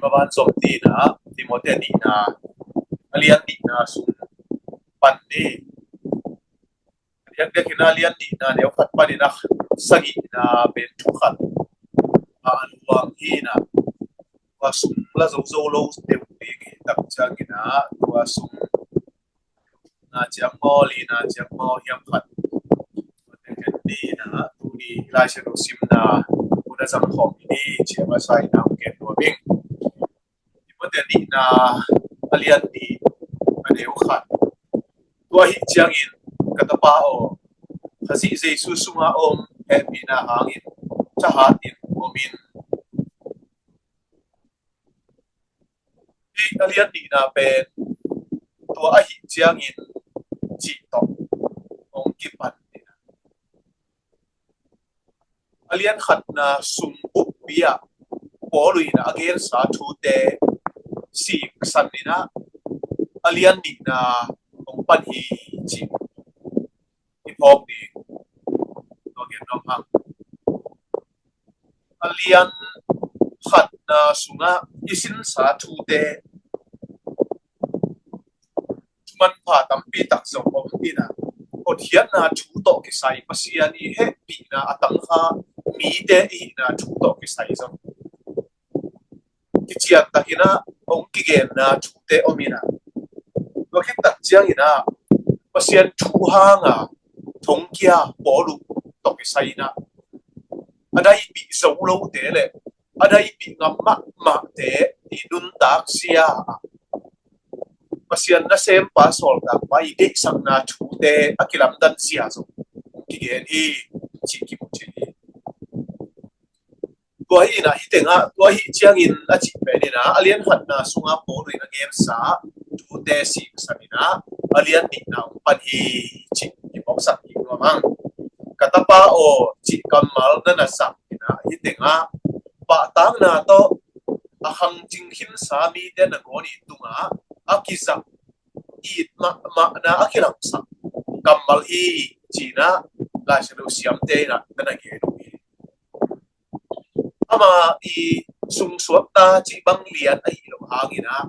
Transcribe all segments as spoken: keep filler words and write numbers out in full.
Maban zom ding in ah Timoti nihna, a lian nihna sung pan ni. A diakdiak in ah a lian nihna neu khat panin ah sagihna pen thu khat a luang hi in ah, tua sung la zozo lo deuh ding hi tak ciangin ah tua sung na ciang maw, li na ciang maw, hiam khat. Tua teng khen ni in ah tuni Lai Siangtho simna hun a zang khawm ni ci a masa in ah hong gen nuam ing. Timoti nihna a lian nih a neu khat. Tua ahih ciangin ka tapa aw, Khazih Jesu sungah om hehpihna hangin thahat in om in. Hih a lian nihna pen tua ahih ciangin cih tawh hong kipan in ah, a lian khatna sung buppi ah Paul in ah a gensa thute siksan in ah a lian nihna hong pan hi cih i phawk ding. Tua gen nuam hang. A lian khatna sungah i sinsa thute thu manpha tampi tak zong om in ah, hotkhiatna thu tawh kisai, Pasian i hehpihna a tangkha mite i hihna thu tawh kisai zong kician takin ah hong kigenna thute om in ah, tua khit tak ciangin ah Pasian thu hanga thongkia Paul uh tawh kisai in ah, a daipih zo lote le a daipih ngam mahmahte i nuntak zia ah Pasian nasempa sawltakpa i deihsakna thute a kilamdan zia zong kigen hi cih kimu thei hi. Tua hi in ah hih tengah, tua ahih ciangin a cih pen in ah a lian khatna sungah Paul in a gensa thute siksan in ah a lian nihna hong pan hi cih i phawksak hi nuam hang. Ka tapa aw cih kammal na na zak in ah hih tengah pahtakna tawh a khangcing khinsa mite nangawn i tungah a kizak it mahmahna a kilangsak kammal hi ci in ah Lai Siangtho siamte in ah na na gen uh hi. Ama i sungsuakta cih bang lian ahi lo hangin ah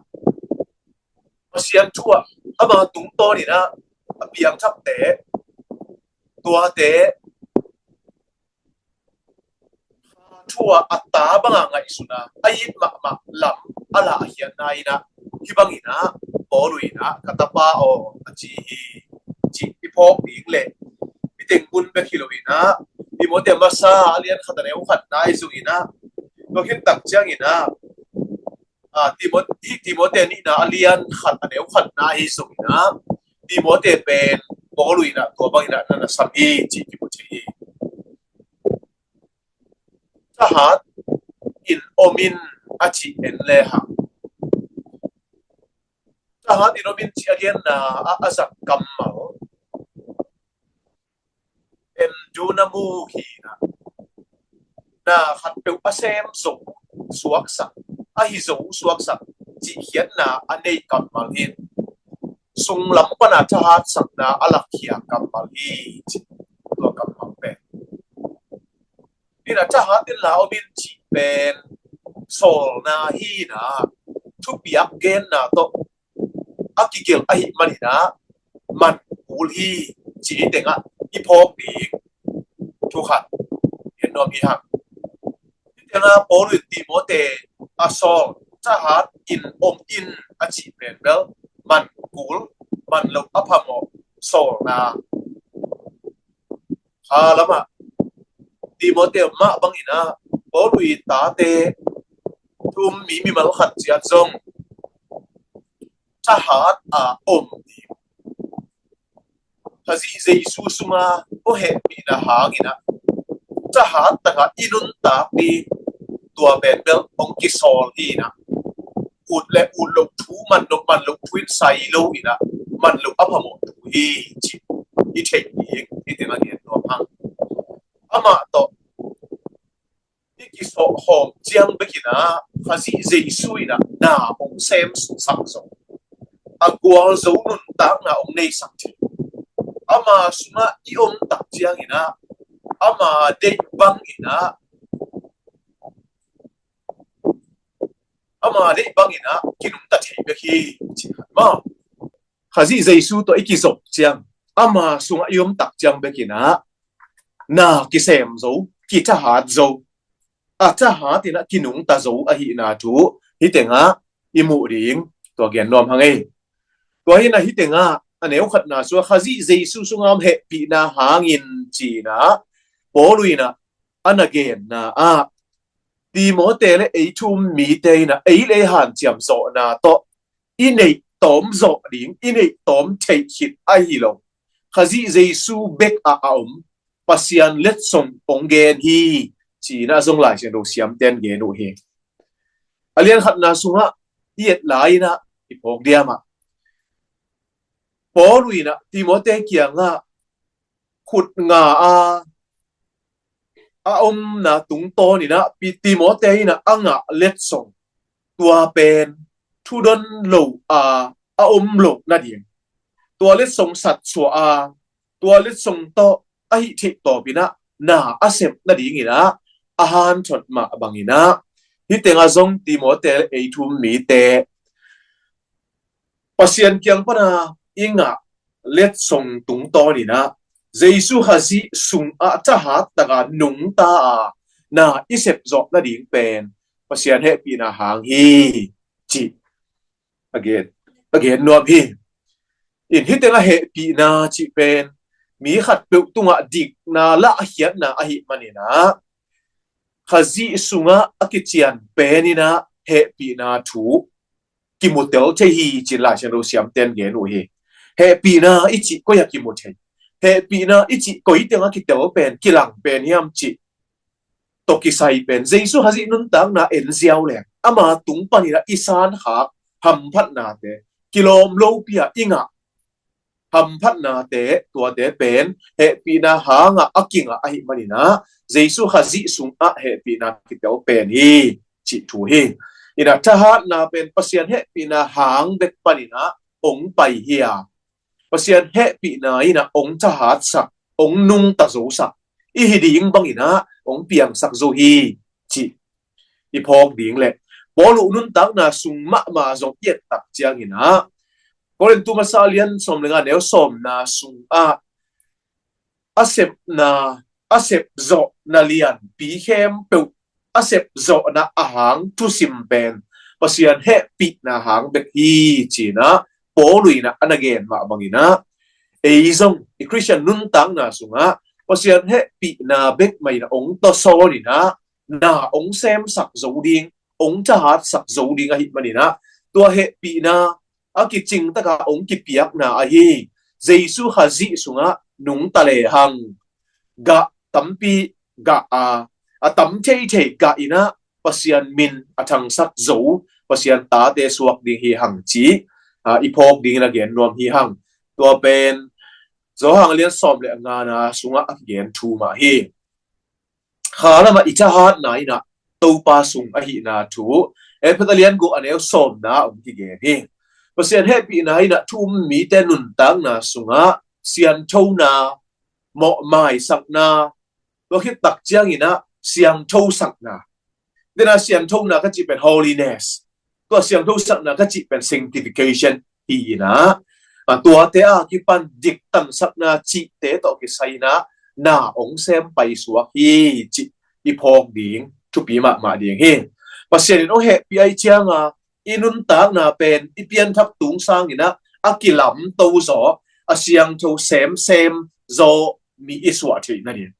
Pasian thu ah ama tungtawn in ah a piangthakte, tuate thu ah a ta banga ngaihsun a, a it mahmah lam a lahkhiatna in ah hih bangin ah Paul in ah ka tapa aw a ci hi cih i phawk ding le, hih teng bun bek hi lo in ah Timoti masa a lian khat a neu khatna ahi zongin ah, tua khit tak ciangin ah a, Timoti, Timoti nihna a lian khat a neu khatna ahi zongin ah Timoti pen Paul in ah tua bangin ah na na sam hi cih kimu thei hi. Thahat in om in a cih en le hang, thahat in om in cih a genna ah a zak kammal en duna mu hi in ah, na khatpeuh a sem zo suaksak, a hi zo suaksak cihkhiatna a nei kammal hi in, sunglam pana thahatsakna a lakkhia kammal hi cih tua kammal pen. Hi in ah thahat in la om in cih pen sawlna hi in ah, thupiak genna tawh a kigelh ahih manin ah man kul hi cih tengah i phawk ding thu khat en nuam hi hang. Hih tengah Paul in Timoti a sawl, thahat in om in a cih pen bel man kul, man loh a phamawh sawlna. Kha lamah Timoti mah bangin ah Paul i tate thu um mi mimal khat ciat zong thahat a om ding, Khazih Jesu sunga hong hehpihna hangin ah thahat takah i nuntak ding, tua pen bel hong kisawl hi in ah, ut le ut loh thu, man loh man loh thu in sai lo in ah, man loh a phamawh thu hi cih i theih ding hih teng a gen nuam hang. Amah tawh i kisawhkhawm ciang bekin ah Khazih Jesu in ah na hong semsak zong, a gualzo nuntakna hong neisak thei. Ama sungah i om tak ciangin ah ama deih bangin ah ama deih bangin ah kinungta thei bek hi, ci khat maw. Khazih Jesu tawh i kizop ciang, ama sungah i om tak ciang bekin ah na kisem zo, kithahat zo, a thahat in ah kinungta zo ahihna thu hih tengah i muh ding, tua gen nuam hang ei. Tua hi in ah hih tengah a neu khatna sungah Khazih Jesu sungah om hehpihna hangin ci-in ah Paul in ah a na genna ah Timote le ei thu um mite in ah ei le ei hanciam zawhna tawh i neih tawm zawh ding, i neih tawm theih khit ahi lo, Khazih Jesu bek ah a om Pasian letsong hong gen hi, ci-in ah zong Lai Siangtho siamten gen uh hi. A lian khatna sungah i et lai in ah i phawk diam ah Paul in ah Timote kiangah khut nga a a omna tungtawn in ah Timote in ah a ngah letsong, tua pen thudon lo a a om loh nading, tua letsong satsuah a, tua letsong tawh a hih theih tawpin ah na a sep nadingin ah a hanthot mah bangin ah hih tengah zong Timote le ei thu um mite Pasian kiang pana i ngah letsong tungtawn in ah Jesu Khazih sungah thahat taka nungta a na i sep zawh nading pen Pasian hehpihna hang hi, ci a gen, a gen nuam hi. In hih tengah hehpihna cih pen mi khatpeuh tungah dikna lah a khiatna ahih manin ah Khazih sungah a kician pen in ah hehpihna thu kimutel thei hi, ci-in Lai Siangtho siamten gen uh hi. Hehpihna i cih koi ah kimu thei, hehpihna i cih koi tengah kitel pen, kilang pen hiam cih tawh kisai pen Jesu Khazih nuntakna en ziau leng ama tung panin ah i sankhak hamphatnate, kilawm lopi a i ngah hamphatnate, tuate pen hehpihna hangah a kingah ahih manin ah Jesu Khazih sungah hehpihna kitel pen hi, cih thu hi. In ah thahatna pen Pasian hehpihna hang bek panin ah hong pai hi a, Pasian hehpihna in ah hong thahatsak, hong nungta zosak, i hi ding bangin ah hong piangsak zo hi, cih i phawk ding le Paul uh nuntakna sung mahmah zong i et tak ciangin ah Korintu masa a lian sawm le nga neu sawmna sungah a sepna, a sep zawhna lianpi khempeuh a sep zawhna a hang thusim pen Pasian hehpihna hang bek hi, ci-in ah Paul in ah a na gen mah bangin ah ei zong i Khristian nuntakna sungah Pasian hehpihna bek mah in ah hong tawsawn in ah na hong semsak zo ding, hong thahatsak zo ding ahih manin ah tua hehpihna a kicing taka hong kipiakna ahi Jesu Khazih sungah nungta lehang gah tampi gah a, a tam theithei gah in ah Pasian min a thangsak zo Pasian tate suak ding hi hang, ci-in ah i phawk dingin a gen nuam hi hang. Tua pen Johan a lian sawm le ngana sungah a kigen thu mah hi. Kha lamah i thahatna in ah Topa sung ahihna thu Efesa a lian guk a neu sawmna ah hong kigen hi. Pasian hehpihna in ah thu um mite nuntakna sungah sianthona, mawhmaisakna, tua khit tak ciangin ah siangthosakna. Dena siangthona ka cih pen holiness, tua siangthosakna ka cih pen sanctification hi in ah, a, tuate a kipan diktansakna cihte tawh kisai in ah na hong sem paisuak hi, cih i phawk ding thupi mahmah ding hi. Pasian in hong hehpih ahih ciangin i nuntakna pen i pianthak tung sangin ah a kilamto zaw, a siangtho semsem zaw mi i suah theih nading,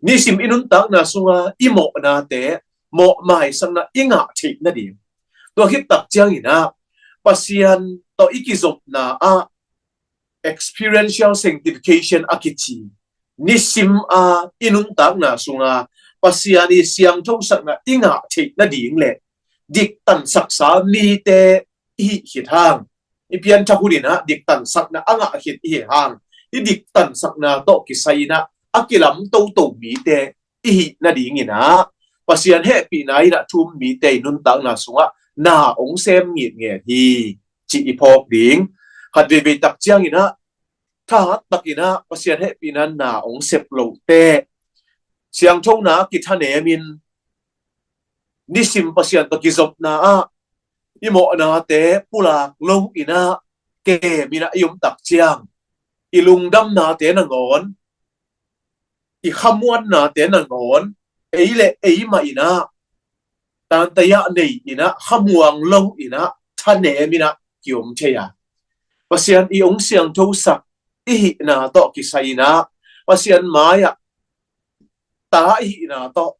nisim i nuntakna sunga i mawhnate mawhmaisakna i ngah theih nading, tua khit tak ciangin ah Pasian tawh i kizopna ah experiential sanctification a kici, nisim a i nuntakna sunga Pasian i siangthosakna i ngah theih nading le diktansaksa mite i hih khit hang, i pianthak hun in ah diktansakna a ngah khit i hi hang, i diktansakna tawh kisai in ah a kilamtoto mite i hih nadingin ah Pasian hehpihna in ah thu um mite i nuntakna sungah na hong sem ngitnget hi, cih i phawk ding. Khat veivei tak ciangin ah thahat takin ah Pasian hehpihna na hong sep loh teh siangthona kithanemin nisim Pasian tawh kizopna ah i mawhnate pulak lo in ah, kem in ah i om tak ciang, i lungdamnate nangawn, i khamuannate nangawn, ei le ei mah in ah, tantaya nei in ah, khamuang lo in ah, thanem in ah ki om thei a. Pasian i hong siangthosak i hihna tawh kisai in ah, Pasian mai-ah ta i hihna tawh,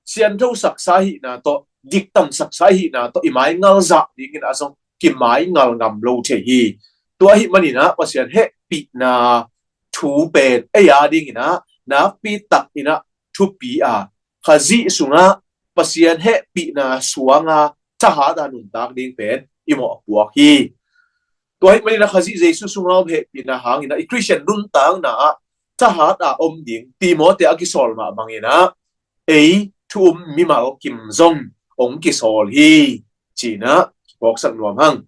sianthosaksa i hihna tawh, diktamsaksa i hihna tawh, i maingal zah dingin ah zong kimaingal ngam lo thei hi. Tua ahih manin ah Pasian hehpihna thu pen ei a dingin ah nakpi tak in ah thupi a, Khazih sungah Pasian hehpihna suanga thahat a nuntak ding pen i mawhpuak hi. Tua ahih manin ah Khazih Jesu sunga om hehpihna hangin ah i Khristian nuntakna ah thahat a om ding Timoti a kisawl mah bangin ah ei thu um mimal kim zong hong kisawl hi, ci-in ah kiphawksak nuam hang.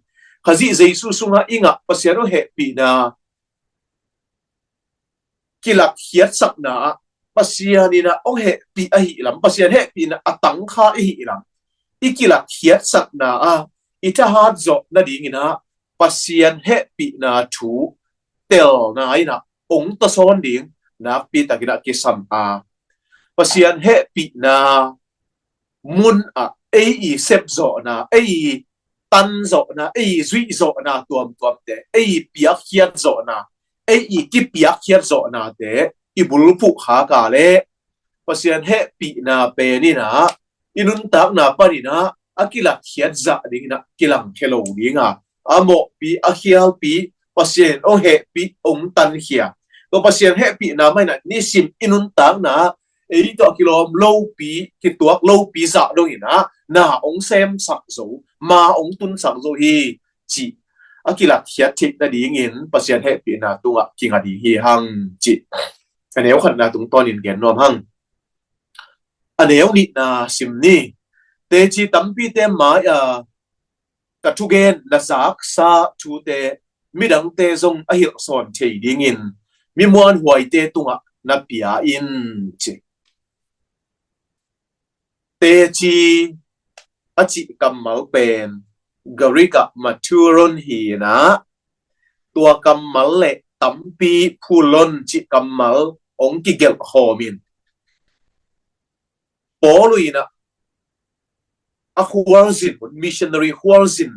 Khazih Jesu sungah i ngah Pasian hong hehpihna kilakkhiatsakna ah Pasian in ah hong hehpih ahih lam, Pasian hehpihna a tangkha ahih lam i kilakkhiatsakna ah i thahat zawh nadingin ah Pasian hehpihna thu telna in ah hong tawsawn ding nakpi takin ah kisam a, Pasian hehpihna mun ah ei i sepzawhna, ei i tanzawhna, ei i zuihzawhna tuamtuamte, ei i piakkhiatzawhna, ei i kipiakkhiatzawhnate i bulphuh khak a leh Pasian hehpihna pen in ah i nuntakna panin ah a kilakkhiat zah dingin ah kilangkhia lo ding a, a mawhpi, a khialpi, Pasian hong hehpih, hong tankhia. Tua Pasian hehpihna mah in ah nisim i nuntakna ei tawh kilawm lopi, kituak lopi zah dongin ah na hong semsak zo, ma hong tunsak zo hi, cih a kilakkhiat theih nadingin Pasian hehpihna tungah kinga ding hi hang, cih a neu khatna tungtawnin gen nuam hang. A neu nihna sim ni. Teci tampite mai-a ka thugen na zaksa thute midangte zong a hilh sawn thei dingin mi muanhuaite tungah na pia in, ci. Teci a cih kammal pen Greek ah maturon hi in ah, tua kammal le tampi, phulon cih kammal hong kigelh khawm in, Paul in ah a khualzin hun, missionary khualzin,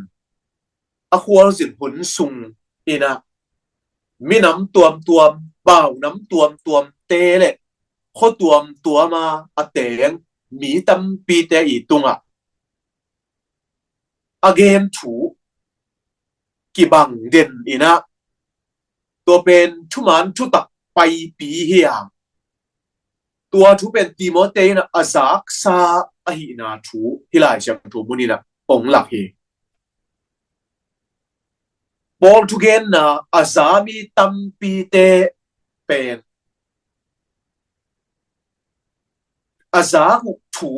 a khualzin hun sung in ah minam tuamtuam, baunam tuamtuamte le khua tuamtuam a a teng mi tampite i tungah a gen thu kibang den in ah, tua pen thuman thutak paipi hi a, tua thu pen Timoti in ah a zaksa ahihna thu hih Lai Siangtho mun in ah hong lak hi. Paul thugenna a za mi tampite pen a zak uh thu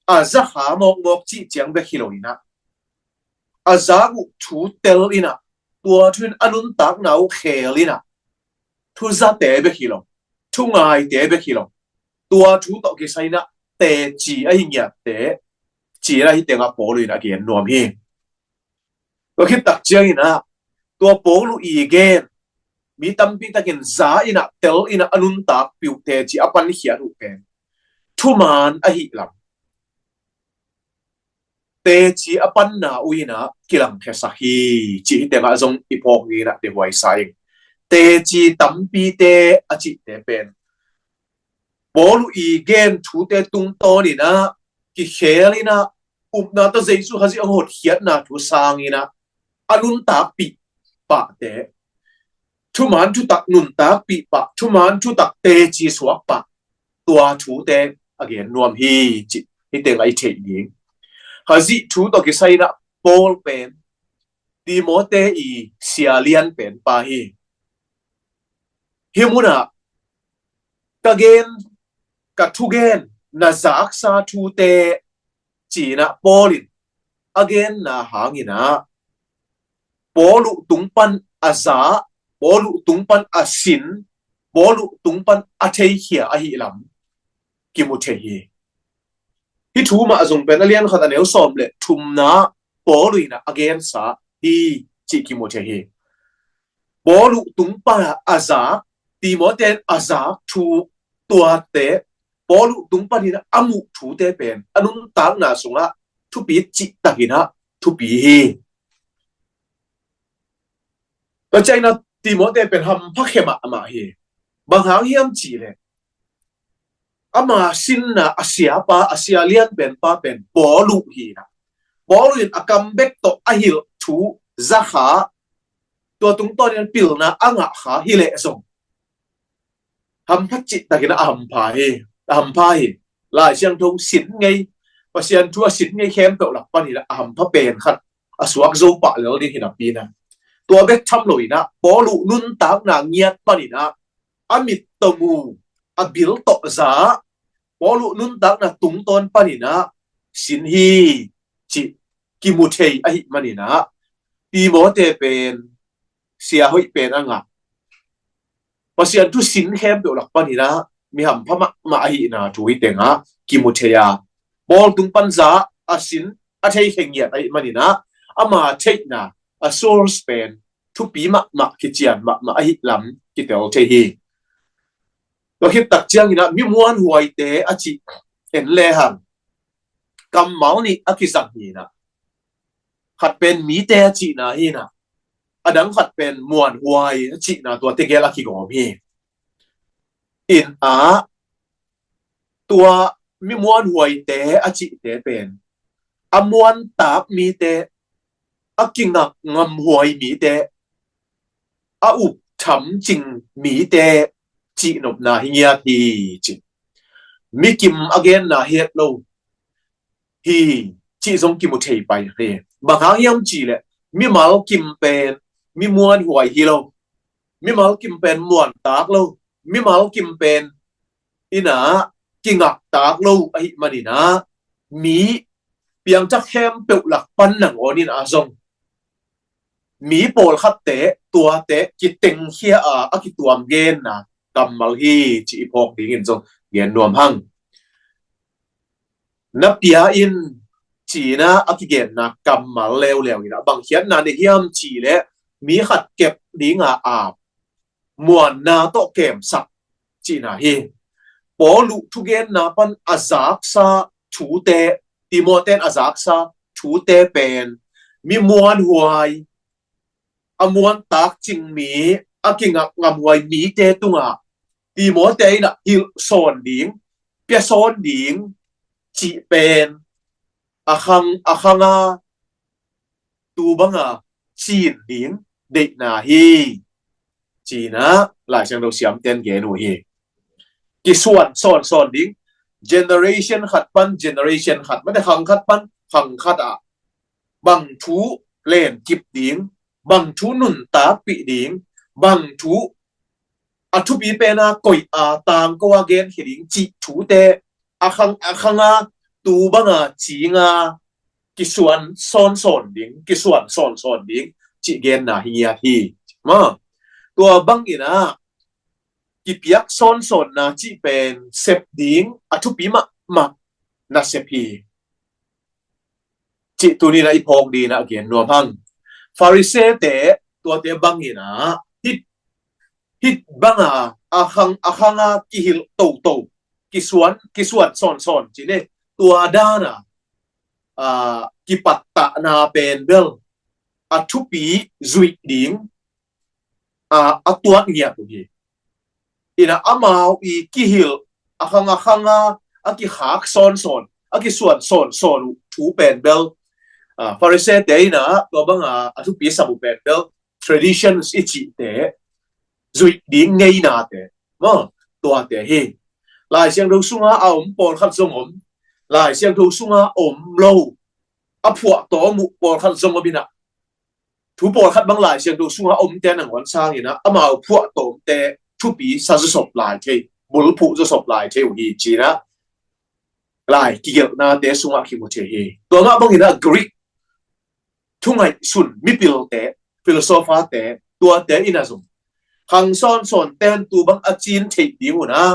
a za kha mawkmawk cih ciang bek hi lo in ah, a zak uh thu tel in ah, tua thu in a nuntakna uh khel in ah, thu zate bek hi lo, thu ngaite bek hi lo, tua thu tawh kisai in ah teci ahi ngiatte, ci-in ah hih tengah Paul in a gen nuam hi. Tua khit tak ciangin ah tua Paul i gen mi tampi takin za in ah tel in ah a nuntakpih uh teci a pankhiat uh pen thuman ahih lam, teci a panna uh in ah kilangkhiasak hi, cih hih tengah zong i phawk dingin ah dehuai sa ing. Teci tampite a cihte pen Paul i gen thute tungtawn in ah kikhel in ah, upna tawh Jesu Khazih a hotkhiatna thu sang in ah a nuntakpih pahte, thuman thutak nuntakpih pah, thuman thutak teci suak pah, tua thute a gen nuam hi, cih hih tengah i theih ding. Khazih thu tawh kisai in ah Paul pen Timoti i sia lian pen pa hi. Hih mun ah ka gen, ka thugen na zaksa thute, ci-in ah Paul in a genna hangin ah Paul uh tung pan a za, Paul uh tung pan a sin, Paul uh tung pan a theikhia ahih lam kimu thei hi. Hih thu mah zong pen a lian khat a neu sawm le thumna Paul in a gensa hi cih kimu thei hi. Paul tung pan a zak, Timothy in a zak thu tuate, Paul tung panin a muh thute pen a nuntakna sungah thupi cihtakin a thupi hi. Tua ciangin a Timothy pen hampha khe mahmah hi. Bang hang hiam cihleh ama sinna a siapa, a sia lian pen pa pen Paul hi na. Paul in a kam bek tawh a hilh thu za kha, tua tungtawnin pilna a ngah kha hileh zong hampha cihtakin a hampha hi, a hampha hi. Lai Siangtho sin ngei, Pasian thu a sin ngei khempeuh lak panin a hampha pen khat a suak zo pah lel ding hi napi na. Tua bek tham lo in a Paul nuntakna ngiat panin a a mit tawh mu, a bil tawh za, Paul nuntakna tungtawn panin a sin hi cih kimu thei ahih manin a Timothy pen sia hoih pen a ngah, Pasian thu sin khempeuh lak panin a mi hampha mahmah ahihna thu hi teng a kimu thei a, Paul tung pan za a sin a thei khe ngiat ahih manin a ama theihna a source pen thupi mahmah, kician mahmah ahih lam kitel thei hi. Tua khit tak ciangin a mi muanhuaite a cih en lehang kammal nih a kizang hi na. Khat pen mite a cihna hi na, a dang khat pen muanhuai a cihna, tua tegel a kigawm hi. In a tua mi muanhuaite a cihte pen a muantak mite, a kingak ngamhuai mite, a up thamcing mite cihnopna hi ngiat hi ci. Mi kim a genna hi het lo hi cih zong kimu thei pai hi. Bang hang hiam cihleh mimal kim pen mi muanhuai hi lo, mimal kim pen muantak lo, mimal kim pen in a kingaktak lo ahih manin a mi piangthak khempeuh lak pan nangawn in a zong mi pawlkhatte tuate kitengkhia a a kituam genna kammal hi cih i phawk dingin zong gen nuam hang. Na pia in ci-in a kigenna kammal leuleu in a bang khiatna nei hiam cihleh mi khat kep dinga ap, muanna tawh kemsak cihna hi. Paul thugenna pan a zaksa thute, Timothy in a zaksa thute pen mi muanhuai, a muantak cing mi, a kingak ngamhuai mite tungah Timothy in a hilh sawn ding, pia sawn ding cih pen a khang, a khanga tu banga cin ding deihna hi ci-in a Lai Siangtho siamten gen uh hi. Kisuan sawnsawn ding, generation khat pan generation khat, mate khang khat pan khang khat ah bang thu lenkip ding, bang thu nuntakpih ding, bang thu a thupi pena koih a tangko a genkhia ding cih thute a khang a khanga tu banga cinga kisuan sawnsawn ding, kisuan sawnsawn ding cih genna hi ngiat hi. Ma, tua bangin a kipiak sawnsawnna cih pen sep ding a thupi mahmah nasep hi cih tuni-in a i phawk dingin a gen nuam hang. Pharisee-te tuate bangin a hih, hih banga a khang a khanga kihilh toto, kisuan, kisuan sawnsawn cih ne, tua dana a kipattahna pen bel a thupi zuih ding a, a tuat ngiat uh hi. Ina amau i kihilh a khang a khanga a kikhak sawnsawn, a kisuan sawnsawn uh thu pen bel, a, Pharisee-te ina tua banga a thupi sam uh pen bel traditions i cihte zuih ding ngeinate, ma, tuate hi. Lai Siangtho sunga a om pawlkhat zong om, Lai Siangtho sunga om lo, a phuahtawm uh pawlkhat zong om ina, thu pawlkhat bang Lai Siangtho sunga omte nangawn sangin a, amau phuahtawmte thupi sa zawsop lai thei, bulphuh zawsop lai thei uh hi ci-in a, lai kigelhnate sungah kimu thei hi. Tua mah bangin a Greek thungaihsun mipilte, philosopher-te, tuate ina zong khang sawnsawnte in tu bang a cin theih ding un a,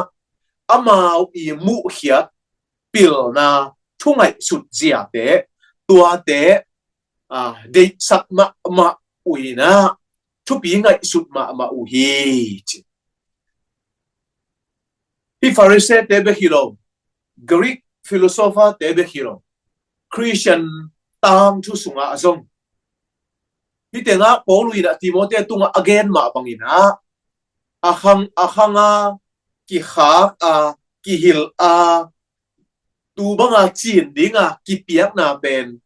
amau i muhkhiat pilna thungaihsut ziate, tuate a, deihsak mahmah uh hi-in ah, thupi ngaihsut mahmah uh hi, ci. Hih Pharisee-te bek hi lo, Greek philosopher-te bek hi lo, Christian tangthu sungah zong, hih tengah Paul in ah Timothy tungah a gen mah bangin ah, a khang, a khang a, kikhak a, kihilh a, tu banga cin dinga kipiakna pen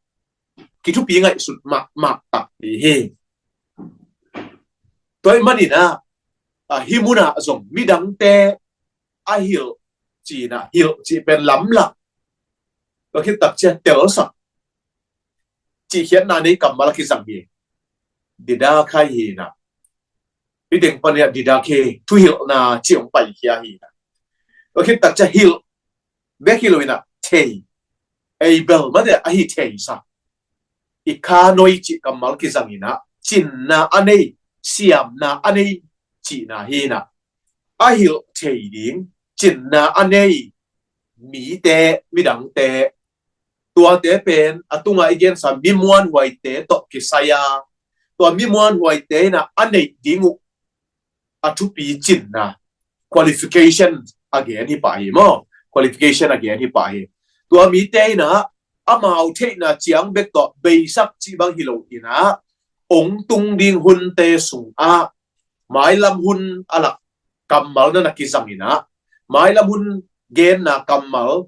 kithupi ngaihsut mahmah takpi hi. Tua ahih manin ah, a, hih munah zong midangte a hilh, ci-in ah, hilh cih pen lamlak, tua khit takciang telsak, cihkhiatna nei kammal a kizang hi. Didache hi-in ah, hih teng panin ah didache, thuhilhna cih hong paikhia hi-in ah, tua khit takciang hilh bek hi lo-in ah, thei, able, mate, ahi theisa, ikhak noi cih kammal kizangin ah, cinna a nei, siamna a nei cihna hi-in ah, a hilh thei ding, cinna a nei mite, midangte, tuate pen a tungah i gensa mi muanhuaite tawh kisai a, tua mi muanhuaite in ah a neih ding uh a thupi cinna, qualification a gen hi pah hi maw, qualification a gen hi pah hi. Tua mite in ah amau theihna ciang bek tawh beisak cih bang hi lo-in ah, hong tung ding hunte sungah mailam hun a lak kammal na na kizang in ah, mailam hun genna kammal,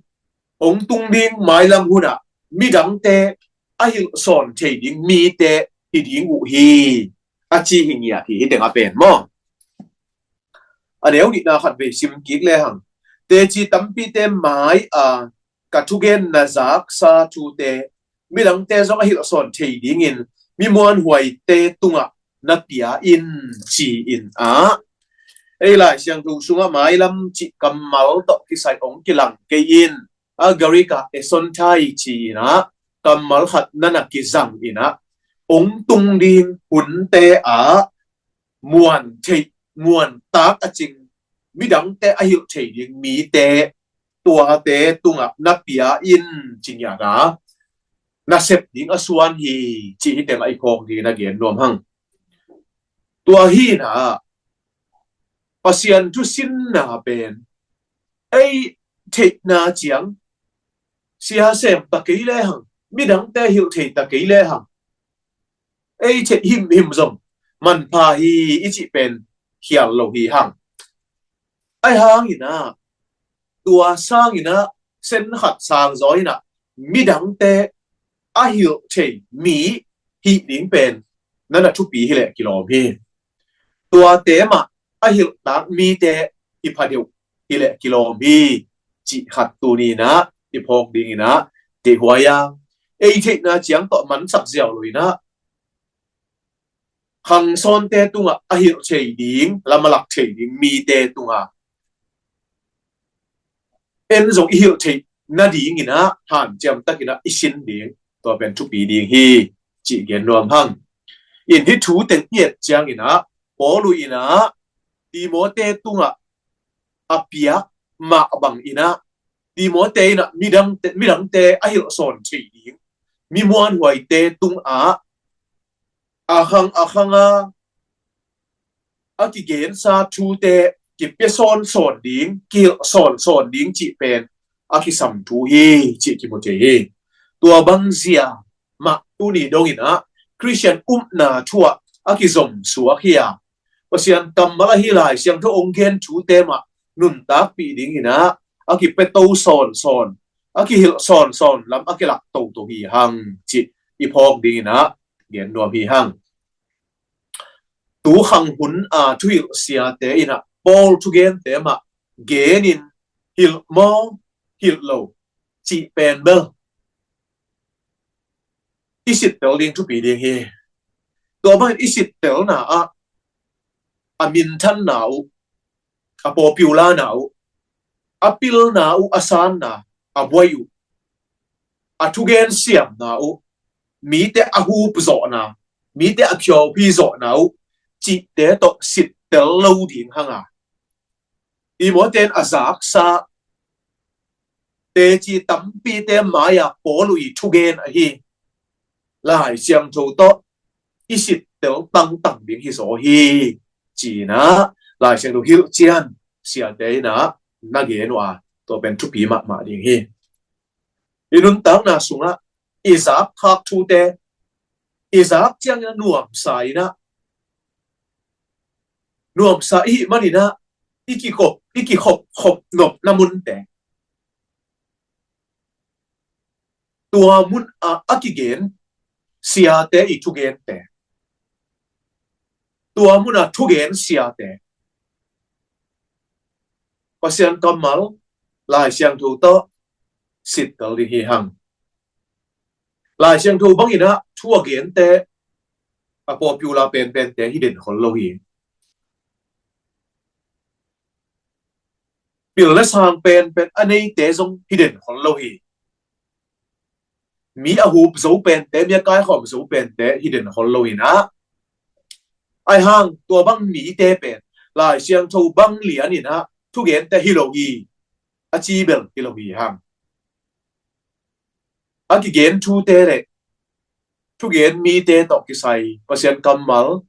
hong tung ding mailam hun ah midangte a hilh sawn thei ding mite hi ding uh hi, a ci hi ngiat hi, hih tengah pen maw. A neu nihna khat vei sim kik lehang, teci tampite mai-a ka thugen na zaksa thute midangte zong a hilh sawn thei dingin mi muanhuaite tungah na pia in, ci-in ah, ei Lai Siangtho sungah mailam cih kammal tawh kisai hong kilang kei in, a Greek ah esontai ci-in ah kammal khat na na kizang in ah, hong tung ding hunte ah muan thei, muan tak a cing, midangte a hilh thei ding mite, tuate tungah na pia in, ci ngiat a, na sep ding a suan hi, cih hih tengah i phawk dingin a gen nuam hang. Tua hi-in ah, Pasian thu sinna pen ei theihna ciang sia sem ta kei lehang, midangte hilh thei ta kei lehang, ei theih himhim zong manpha hi, i cih pen khial lo hi hang. Ahi hangin ah, tua sangin ah, sen khat sang zaw in ah, midangte a hilh thei mi hih ding pen na na thupi hi leh kilawm hi. Tuate mah a hilh tak mite hi pha deuh hi leh kilawm hi, cih khat tuni-in ah i phawk dingin ah deihhuai a, ei theihna ciang tawh mansak ziau lo-in ah, khangsawnte tungah a hilh thei ding, lam a lak thei ding mite tungah en zong i hilh theih nadingin ah hanciam takin ah i sin ding, tua pen thupi ding hi, cih gen nuam hang. In hih thu teng i et ciangin ah, Paul in ah Timothy tungah a piak mah bangin ah, Timothy in ah midangte, midangte a hilh sawn thei ding, mi muanhuaite tungah a khang a khang a, a kigensa thute kipia sawn sawn ding, kihilh sawn sawn ding cih pen a kisam thu hi, cih kimu thei hi. Tua bang zia mah tuni dongin ah Christian upna thu ah a kizom suak hi a, Pasian kammal ahi Lai Siangtho hong gen thute mah nuntakpih dingin ah a kipia to sawn sawn, a kihilh sawn sawn lam a kilak toto hi hang, cih i phawk dingin ah gen nuam hi hang. Tu khang hun a thuhilh siate in ah Paul thugente mah genin, hilh maw, hilh lo cih pen bel i sittel ding thupi ding hi. Tua bangin i sittelna ah a minthanna uh, a popularna uh, a pilna uh, a sanna, a buai uh, a thugen siamna uh, mite a hup zawhna, mite a phiawphi zawhna uh, cihte tawh sittel lo ding hang a, Timothy in a zaksa teci tampite mai-a Paul i thugen ahi. Lai Siangtho tawh i sittel tangtang ding hi zaw hi, ci-in ah Lai Siangtho hilhcian siate in ah na gen uh a, tua pen thupi mahmah ding hi. I nuntakna sungah i zak khak thute i zak ciangin ah nuamsa in ah, nuamsa i hih manin ah i kikhop, i kikhop khop nopna munte, tua mun ah a kigen siate i thugente, tua mun ah thugen siate Pasian kammal Lai Siangtho tawh sittel ding hi hang. Lai Siangtho bangin ah thu a gente a popular penpente hi den khol lo hi. Pil le sang penpen a neite zong hi den khol lo hi. Mi a hup zo pente, mi a kaikhawm zo pente hi den khol lo in ah, ahi hang tua bang mite pen Lai Siangtho bang lian in ah thugente hi lo hi, a ci bel hi lo hi hang. A kigen thute le thugen mite tawh kisai Pasian kammal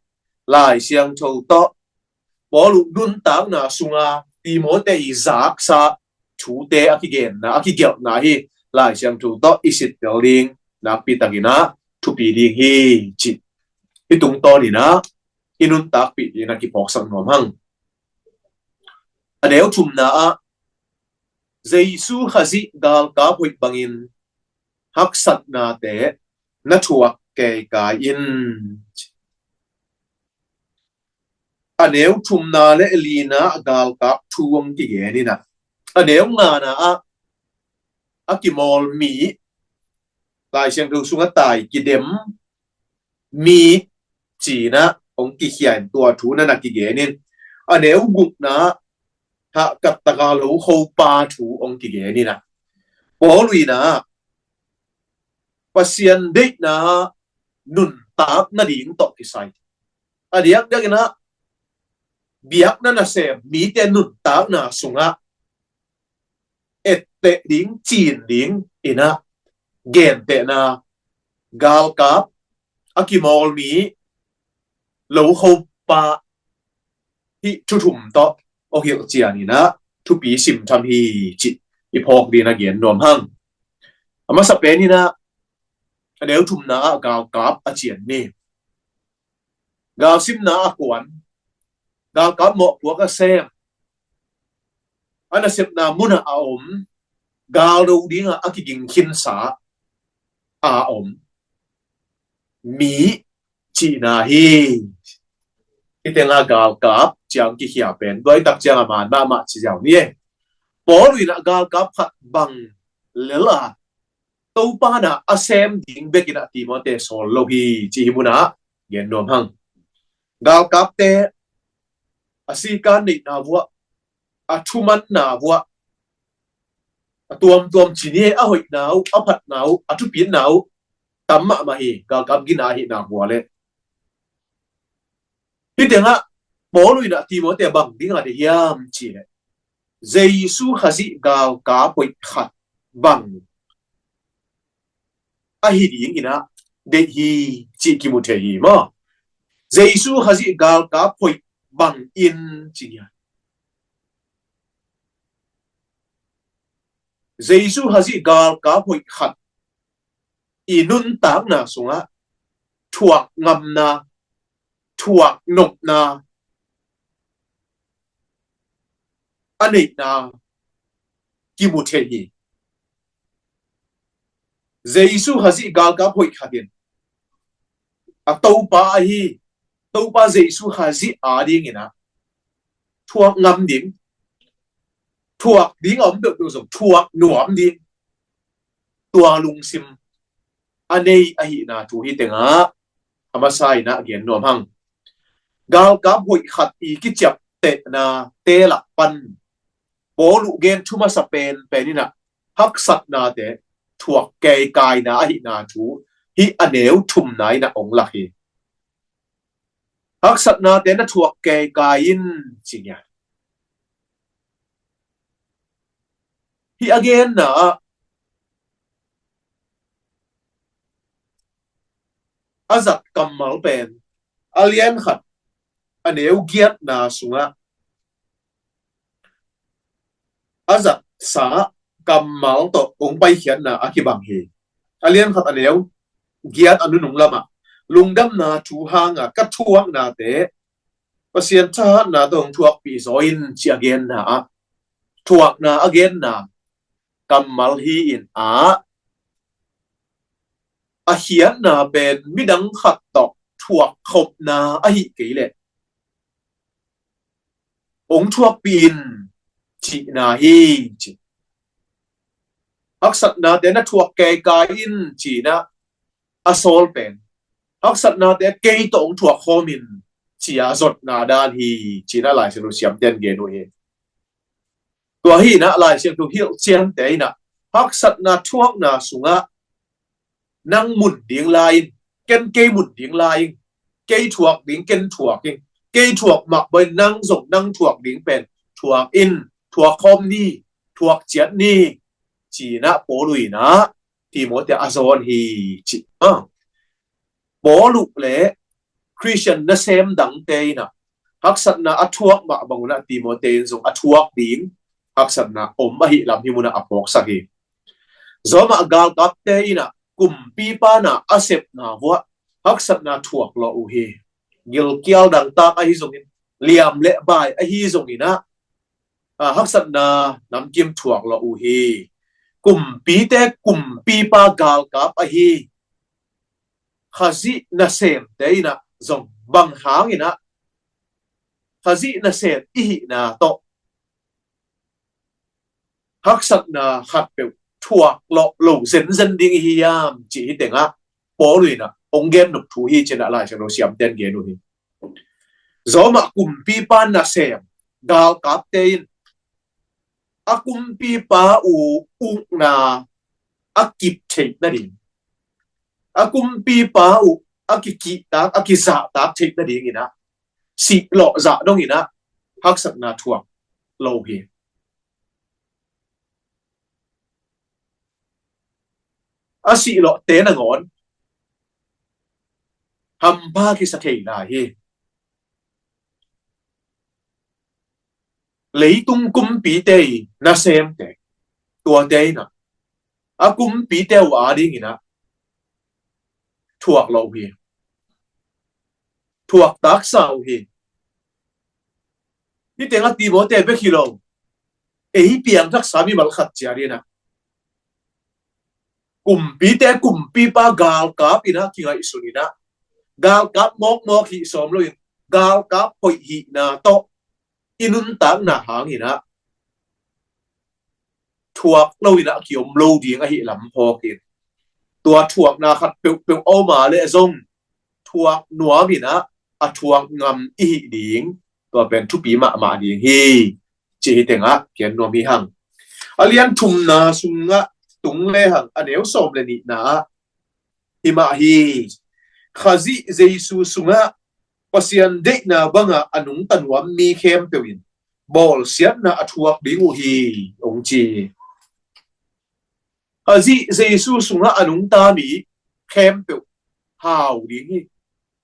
Lai Siangtho tawh Paul uh nuntakna sunga Timothy i zaksa thute a kigenna, a kigelhna hi Lai Siangtho tawh i sittel ding nakpi takin ah thupi ding hi, ci. Hih tungtawnin ah i nuntakpih dingin ah kiphawksak nuam hang. A neu thumna ah Jesu Khazih galkap hoih bangin haksatnate na thuak keikai in. A neu thumna le lina ah galkap thu hong kigen in ah, a neu ngana ah a kimawl mi, Lai Siangtho sungah tai kidem mi ci-in ah hong kikhia in tua thu na na kigen in, a neu gukna ah hahkat taka lokhopa thu hong kigen in ah, Paul in ah Pasian deihna nuntak nading tawh kisai, a diakdiakin ah biakna nasem mite nuntakna sungah etteh ding, cin ding in ah gentehna, galkap, a kimawl mi, lokhopa, hih thu thum tawh hong hilhcian in ah thupi simtham hi, cih i phawk dingin ah gen nuam hang. A masa pen in ah a neu thumna ah galkap a cian mi, galsimna a kuan, galkap mawhpuak a sem, a nasepna munah a om, gal do dingah a kiging khinsa a om mi cihna hi. Hih tengah galkap ciang kikhia pen duaitak ciang a man mahmah ci ziau ni e. Paul in ah galkap khat bang lel a Topa na a sem ding bekin ah Timothy sawl lo hi, ci hi munah gen nuam hang. Galkapte a sikan neihna vuah, a thumanna vuah, a tuamtuam ci ni e, a hoihna uh, a phatna uh, a thupitna uh tam mahmah hi, galkap gina ahihna vuah le. Hih tengah Paul in ah Timothy a bang dingah deih hiam cih leh, Jesu Khazih galkap hoih khat bang ahi dingin ah deih hi, cih kimu thei hi maw. Jesu Khazih galkap hoih bangin ci hi a, Jesu Khazih galkap hoih khat i nuntakna sungah thuak ngamna, thuak nopna a neihna kimu thei hi. Jesu Khazih galkap hoih khat in a Topa ahi Topa Jesu Khazih adingin ah thuak ngam ding, thuak ding a om peuhpeuh zong thuak nuam ding, tua lungsim a nei ahihna thu hih tengah a masa in ah gen nuam hang. Galkap hoih khat i kiciaptehnate lak pan Paul uh gen thu masa penpen in ah haksatnate thuak keikaina ahihna thu hih a neu thumna in ah ong lak hi. Haksatnate na thuak keikai in, ci hi a. Hih a genna ah, a zat kammal pen a lian khat a neu giatna sungah a zatsa kammal tawh hong paikhiatna a kibang hi. A lian khat a neu giat a nunung lamah lungdamna thu hanga ka thuaknate Pasian thahatna tawh hong thuakpih zaw in ci a genna ah thuakna a genna kammal hi in ah a khiatna pen midang khat tawh thuak khopna ahi kei leh hong thuakpih in cihna hi ci. Haksatnate na thuak keikai in cihna a sawl pen haksatnate kei tawh hong thuak khawm in cia zotna dan hi cihna Lai Siangtho siamten gen uh hi. Tua hi inah Lai Siangtho hilh ciante inah haksatna thuakna sungah nang mun ding lai in, ken kei mun ding lai in, kei thuak ding ken thuak in, kei thuak mah bawin nang zong nang thuak ding pen thuak in, thuak khawm ni, thuak ciat ni cinah Paul uh inah Timoti a zawn hi ci. Paul uh le Khristian nasem dangte inah haksatna a thuak mah bangunah Timoti in zong a thuak ding haksatna om ahi lam hi munah a phawksak hi. Zawmah galkapte inah kumpipa na a sepna vuah haksatna thuak lawh uh hi. Gilkial dangtak ahi zongin, liam le bai ahi zonginah haksatna namkim thuak lawh uh hi. Kumpite kumpipa galkap ahi Khazih nasemte inah zong bang hanginah Khazih nasem ihihna tawh haksatna khatpeuh thuak lawh lo zenzen ding ihi hiam cih hi tengah Paul uh inah hong gen nop thu hi cinah Lai Siangtho siamten gen uh hi. Zawmah kumpipa nasem galkapte in a kumpipa uh ukna a kip theih nading, a kumpipa uh a kikihtak a kizahtak theih nadinginah sihlawh zah donginah haksatna thuak lo hi. A sihlawhte nangawn hampha kisa thei lai hi. Leitung kumpite i nasemte tuate inah a kumpite uh adinginah thuak lo uh hi. Thuak taksa uh hi. Hi tengah Timoti bek hi lo, ei piangthaksa mimal khat ciat inah kumpite kumpipa galkap inah kingaihsun inah galkap mawkmawk hih sawm loin galkap hoih hihna tawh i nuntakna hanginah thuak loinah a kiom lo ding ahi lam phawkin tua thuakna khat peuhpeuh a om a leh zong thuak nuaminah a thuak ngam ihi ding tua pen thupi mahmah ding hi. Ci hi tengah kian nuam hi hang. A lian thumna sungah tung le hang a neu sawm le nihna ah hi mah hi. Khazih Jesu sungah Pasian deihna banga a nungta nuam mi khempeuh in bawlsiatna a thuak ding uh hi, hong ci. Khazih Jesu sungah a nungta mi khempeuh hau ding hi,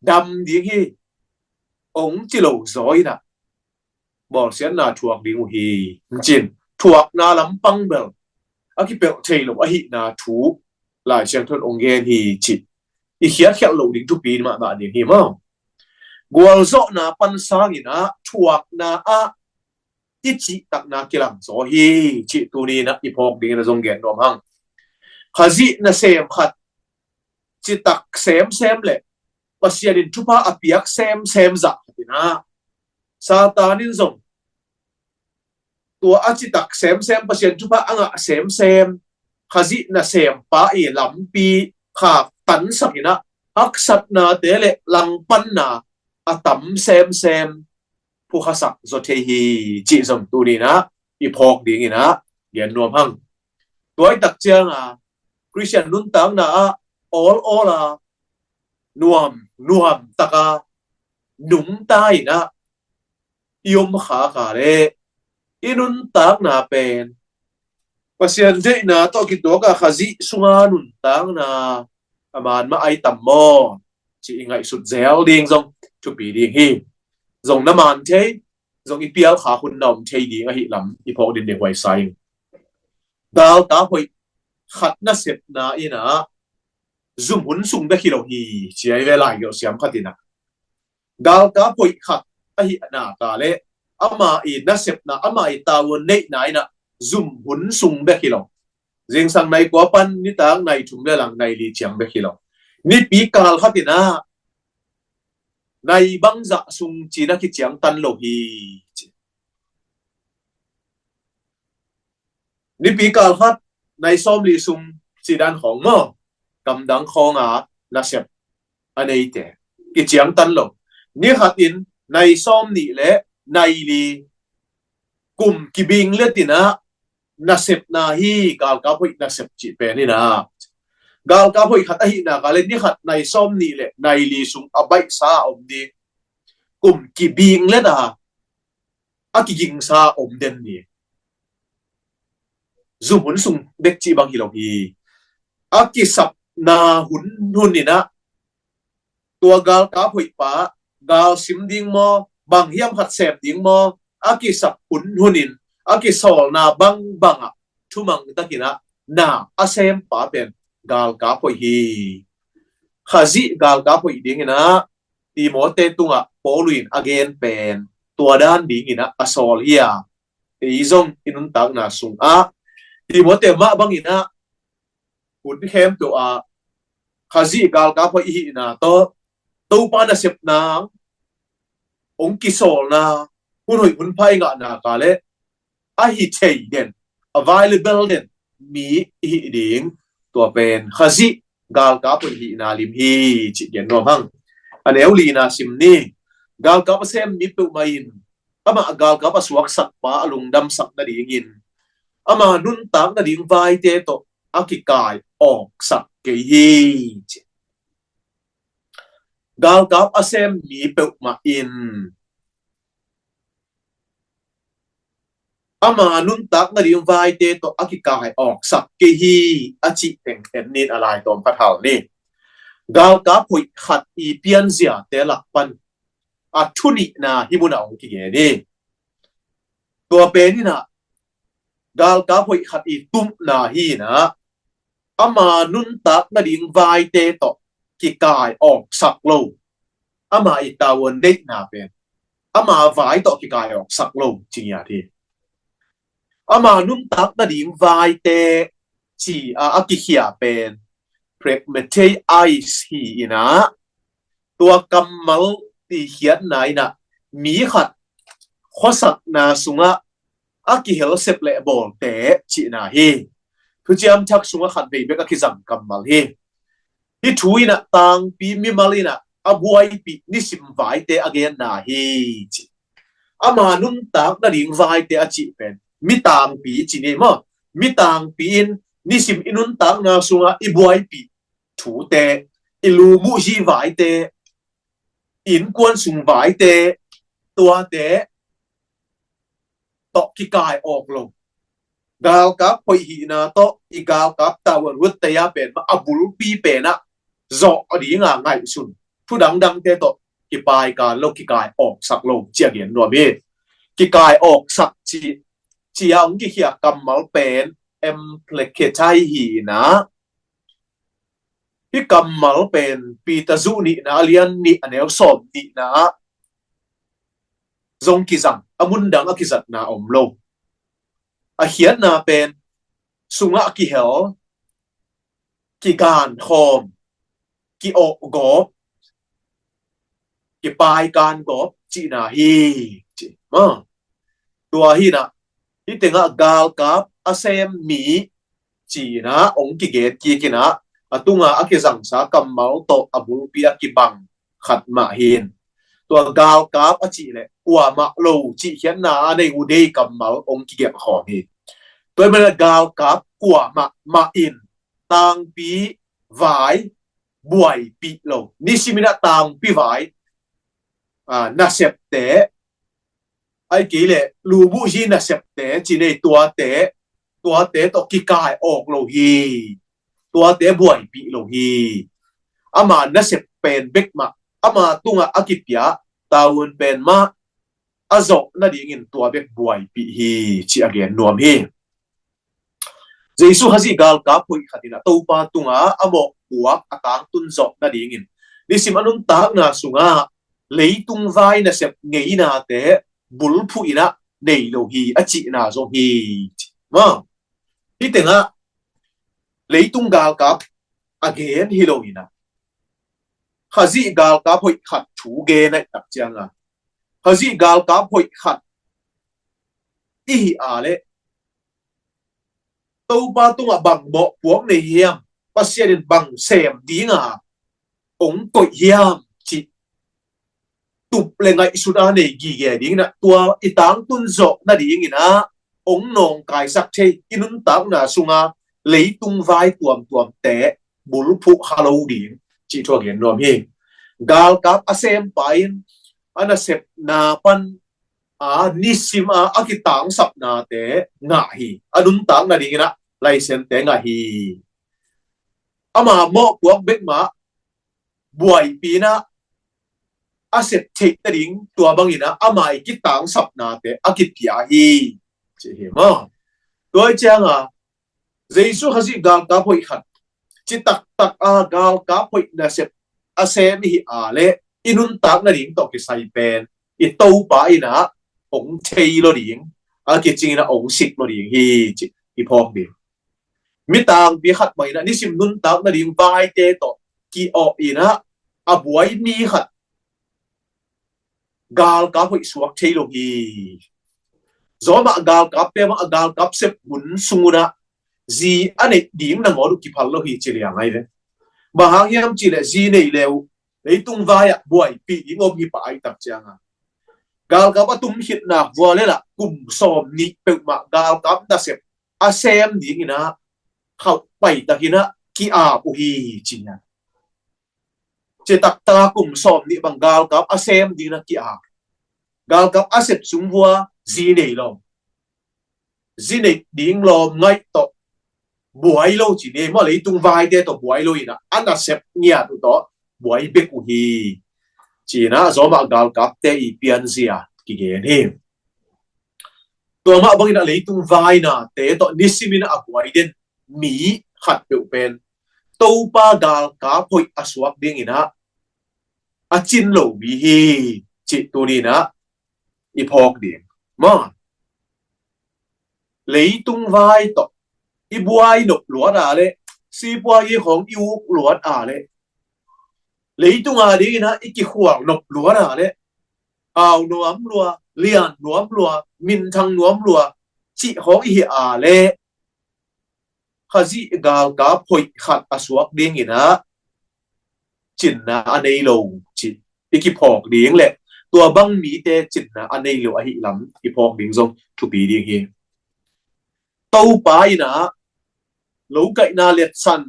dam ding hi, hong ci lo zaw inah bawlsiatna thuak ding uh hi, hong cin. Thuakna lampang bel a kipelh thei lo ahihna thu Lai Siangtho in hong gen hi ci. I khiatkhiat loh ding thupi mahmah ding hi maw. Gualzawhna pan sanginah thuakna ah i cihtakna kilang zaw hi cih tuninah i phawk dingin a zong gen nuam hang. Khazih nasem khat citak semsem le Pasian in thupha a piak semsem zah khat inah Satan in zong tua a citak semsem, Pasian thupha a ngah semsem Khazih nasempa i lampi khaktansak inah haksatnate le langpanna a tam semsem phukhasak zaw thei hi cih zong tuninah i phawk dinginah gen nuam hang. Tua i tak cianga Khristian nuntakna ah awl awla nuam nuam taka nungta inah i om khak a leh i nuntakna pen Pasian deihna tawh kituaka Khazih sunga nuntakna a man mah ai tam maw? ci i ngaihsut zel ding zong thupi ding hi. Zong na man thei, zong i pial kha hun na om thei ding ahi lam i phawk din ding huai sa ing. Galkap hoih khat nasepna in ah zum hun sung bek hi lo hi, ci a i ve lai geuh siam khat in ah. Galkap hoih khat ahi na ka le ama i nasepna, ama i tavuan neihna in ah zum hun sung bek hi lo. Zingsang nai kua pan nitak nai thum le lang nai li ciang bek hi lo. Nipi kal khat in ah nai bangzah sung ci na kiciang tan lo hi, ci. Nipi kal khat nai sawm li sung ci dan khawng maw, kamdang khawng a nasep a neite kiciang tan lo. Ni khat in nai sawm nih le nai li kum kibing le tin ah nasepna hi, galkap hoih nasep cih pen in ah. Galkap hoih khat ahi na ka le ni khat nai sawm nih le nai li sung a baihsa a om ding, kum kibing le ta a kigingsa a om den ni. Zum hun sung bek cih bang hi lo hi. A kisapna hun hun in ah tua galkap hoih pa gal sim ding maw, bang hiam khat sem ding maw, a kisap hun hun in a kisawlna bang bang ah thumang tak in ah na a sem pa pen galkap hoih hi. Khazih galkap hoih ding in ah Timote tungah Paul in a gen pen tua dan ding in ah a sawl hi a, ei zong i nuntakna sung ah Timote mah bang in ah hun khempeuh ah Khazih galkap hoih i hihna tawh Topa nasepna hong kisawlna hun hoih hun pha i ngahna ka le a hi thei den, available den mi i hih ding, tua pen Khazih galkap hoih hihna lim hi, cih gen nuam hang. A neu lina sim ni. Galkap a sem mi peuhmah in amah galkap a suaksak pa a lungdamsak nadingin ama nuntak nading vaite tawh a kikai awksak kei hi, ci. Galkap a sem mi peuhmah in ama nuntak nading vaite tawh a kikai awksak kei hi, a cih teng en nin a lai tawm khat hal ni. Galkap hoih khat i pianziate lak pan a thu nihna hih munah hong kigen hi. Tua pen in ah galkap hoih khat i tumna hi in ah ama nuntak nading vaite tawh kikai awksak lo. Ama i tavuan neihna pen ama vai tawh kikai awksak lo, ci ngiat hi. Ama nuntak nading vaite ci a a kikhia pen pragmateize hi in ah tua kammal i khiatna in ah mi khat khuasakna sungah a kihel sep le bawlte cihna hi. Thuciam Thak sungah khat vei bek a kizang kammal hi. Hih thu in ah tangpi mimal in ah a buaipih nisim vaite a genna hi, ci. Ama nuntak nading vaite a cih pen mi tangpi ci ni maw. Mi tangpi in nisim i nuntakna sungah i buaipih thute, i lumuhzi vaite, innkuan sung vaite, tuate tawh kikai awk lo. Galkap hoih hihna tawh i galkap tavuan huatte a pen mah a bulpi pen ah zawh a dinga ngaihsun thu dangdangte tawh kipaikan lo, kikai awksak lo, ci a gen nuam hi. Kikai awksak ci, ci a hong kikhia kammal pen empleketai hi in ah, hih kammal pen Peter zuh nihna a lian nih a neu sawm nihna ah zong kizang, a mundang a kizatna om lo. A khiatna pen sungah kihel, kigankhawm, ki-awh gawp, kipaikan gawp cihna hi, ci. Tua hi in ah hih tengah galkap a sem mi ci in ah hong kigen kik in ah a tunga a kizangsa kammal tawh a bulpi a kibang khat mah hi in. Tua galkap a cih leh kuamah lo cih khiatna a nei uh dei kammal hong kigen khawm hi. Tua hi man a galkap kuamah mah in tangpi vai buaipih lo, nisim in ah tangpi vai, a, nasepte, ahih kei leh lumuhzi nasepte ci nei, tuate, tuate tawh kikai awk lo hi. Tuate buaipih lo hi. Ama nasep pen bek mah ama tungah a kipia tavuan pen mah a zawh nadingin tua bek buaipih hi, ci a gen nuam hi. Jesu Khazih galkap hoih khat in ah Topa tungah a mawhpuak a tangtun zawh nadingin nisim a nuntakna sungah leitung vai nasep ngeinate bulphuh in ah nei lo hi a cihna zong hi. Ci maw? Hih tengah leitung galkap a gen hi lo in ah Khazih galkap hoih khat thu gen a i tak ciangah Khazih galkap hoih khat i hi a leh Topa tungah bang mawhpuak nei hiam, Pasian in bang sem dinga ong koih hiam cih tup le ngaihsut a nei gige ding in ah tua i tangtun zawh nading in ah ong nawngkaisak thei i nuntakna sunga leitung vai tuamtuamte bulphuh kha lo ding cih thu a gen nuam hi. Galkap a sempa in a nasepna pan a nisim a a kitangsapnate ngah hi. A nuntak nading in ah laisente ngah hi. Ama mawhpuak bek mah buaipih in ah a sep theih nading tua bangin ah ama i kitangsapnate a kipia hi, ci hi maw? Tua i cianga Jesu Khazih galkap hoih khat ci taktak a galkap hoih nasep a sem i hi a leh i nuntak nading tawh kisai pen i Topa in ah ong thei lo ding, a kicing in ah ong sik lo ding hi, ci i phawk ding. Mi tangpi khat mah in ah nisim nuntak nading vaite tawh ki-awh in ah a buai mi khat galkap hoih suak thei lo hi. Zawmah galkapte mah a galkap sep hun sung un ah zi a neih ding nangawn uh kiphal lo hi, ci liang ai ve. Bang hang hiam cih leh zi nei le uh leitung vai ah buaipih ding om hi pah a i tak cianga galkap a tum khitna vua le lah kum sawm nih peuhmah galkap nasep a sem ding in ah khauh paitak in ah ki-ap uh hi, ci hi. Ci taktak a kum sawm nih bang galkap a sem ding in ah ki-ap. Galkap a sep sung vua zi nei lo, zi nei ding lawm ngaih tawh buai lo ci ni maw, leitung vaite tawh buai lo in ah a nasep ngiat uh tawh buai bek uh hi, ci in ah zawmah galkapte i pianzia kigen hi. Tua mah bangin ah leitung vainate tawh nisim in ah a buai den mi khat peuh pen Topa galkap hoih a suak ding in ah a cin lo mi hi, cih tuni in ah i phawk ding maw? Leitung vai tawh i buai nop luat a leh, sipuai i khawng i uk luat a leh, leitung a ding in ah i kikhual nop luat a leh, au nuam lua, lian nuam lua, minthang nuam lua cih khawng i hi a leh Khazih galkap hoih khat a suak ding in ah cinna a nei lo cih i kiphawk ding leh tua bang mite cinna a nei lo ahih lam i phawk ding zong thupi ding hi. Topa in ah lokaihna letsan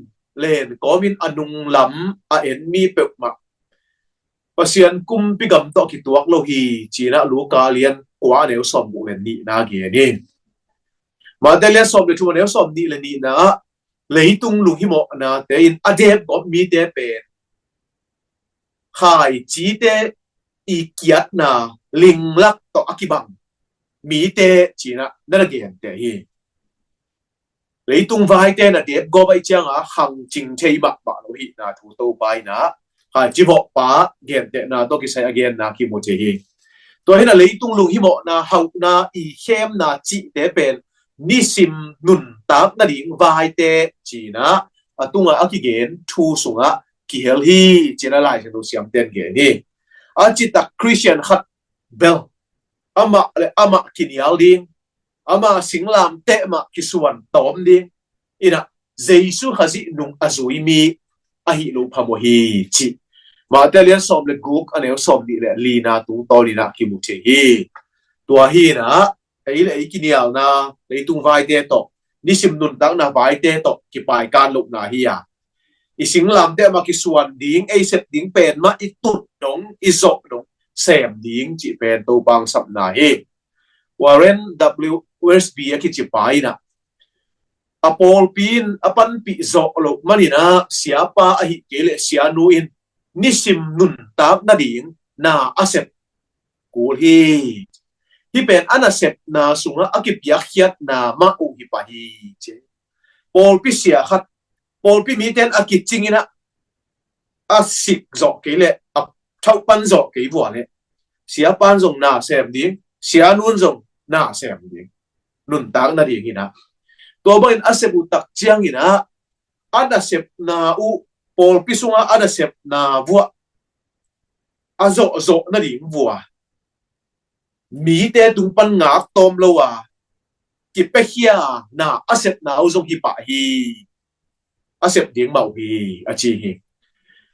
len kawmin a nunglam a en mi peuhmah Pasian kumpi gam tawh kituak lo hi, ci in ah Luka lian kua a neu sawm guk le nihna gen hi. Mate lian sawm le thum a neu sawm nih le nihna ah leitung lunghimawhnate in a depgawp mite pen khaicite i kiatna linglak tawh a kibang mite ci in ah na na genteh hi. Leitung vaite na depgawp a i cianga khangcing thei mahmah lo hihna thu Topa in ah khaici vawhpa gentehna tawh kisai a genna kimu thei hi. Tua hi in ah leitung lunghimawhna, hauhna, i khemna cihte pen nisim nuntak nading vaite ci in ah a tungah a kigen thu sungah kihel hi, ci in ah Lai Siangtho siamten gen hi. A citak Khristian khat bel amah le amah kinial ding, ama singlamteh mah kisuan tawm ding in ah Jesu Khazih nung a zui mi ahi lo phamawh hi, cih Mate lian sawm le guk a neu sawm nih le lina tungtawn in ah kimu thei hi. Tua hi in ah ei le ei kinialna, leitung vaite tawh, nisim nuntakna vaite tawh kipaikan lohna hi a, i singlamteh mah kisuan ding, ei sep ding pen mah i tut dong, i zawh dong sem ding cih pen Topa hong sapna hi. Warren W Wiersbe a kici pa in ah a pawlpi in a panpih zawh loh man in ah siapa ahih kei leh sianu in nisim nuntak nading na a sep kul hi. Hih pen a nasepna sungah a kipiakkhiatna mah uh hi pah hi, ci. Pawlpi sia khat, pawlpi mite in a kicing in ah, a sik zawh kei leh, a thauhpan zawh kei vua leh, siapa'n zong na sem ding, sianu'n zong na sem ding, nuntak nading in ah. Tua bangin a sep uh tak ciangin ah, a nasepna uh, pawlpi sungah a nasepna vuah a zawhzawh nading vua, mite tung pan ngak tawm lo a, kipiakhia na a sepna uh zong hi pah hi. A sep ding mah uh hi, a ci hi.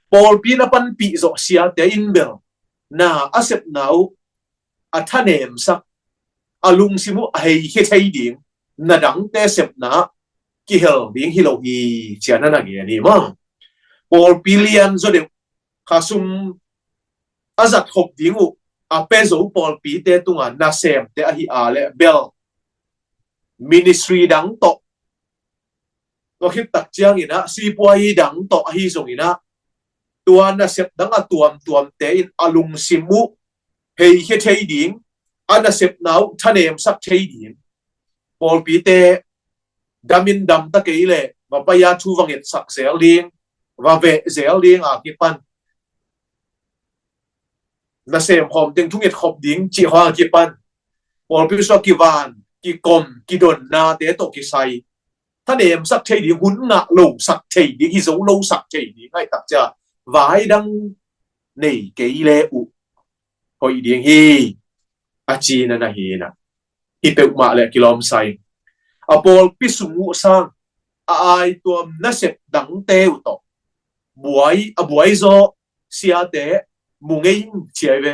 Pawlpi na panpih zawh siate in bel na a sepna uh a thanemsak, a lungsim uh a heikhia thei ding na dangte sepna kihel ding hi lo hi, ci-a na na gen hi maw. Pawlpi lian zaw deuh, khasum a zat khop ding uh a pia zo pawlpite tungah nasemte ahi a leh bel, ministry dang tawh, tua khit tak ciangin ah sipuai dang tawh ahi zongin ah, tua nasep dang a tuamtuamte in a lungsim uh heikhia thei ding, a nasepna uh thanemsak thei ding, pawlpite dam in dam ta kei leh va pai-a thu va ngetsak zel ding, va veh zel ding a kipan, nasem khawm teng thu nget khop ding cih khawng a kipan, pawlpi sungah kivan, kikom, kidonnate tawh kisai, thanemsak thei ding, hun ngah losak thei ding, hi zo losak thei ding ahih tak ciang vai dang nei kei leh uh hoih ding hi, a ci na na hi in ah. Hi peuhmah leh kilawmsa ing. A pawlpi sung uh sang a aituam nasep dangte uh tawh buai, a buai zaw siate mu ngei ing, ci ai ve.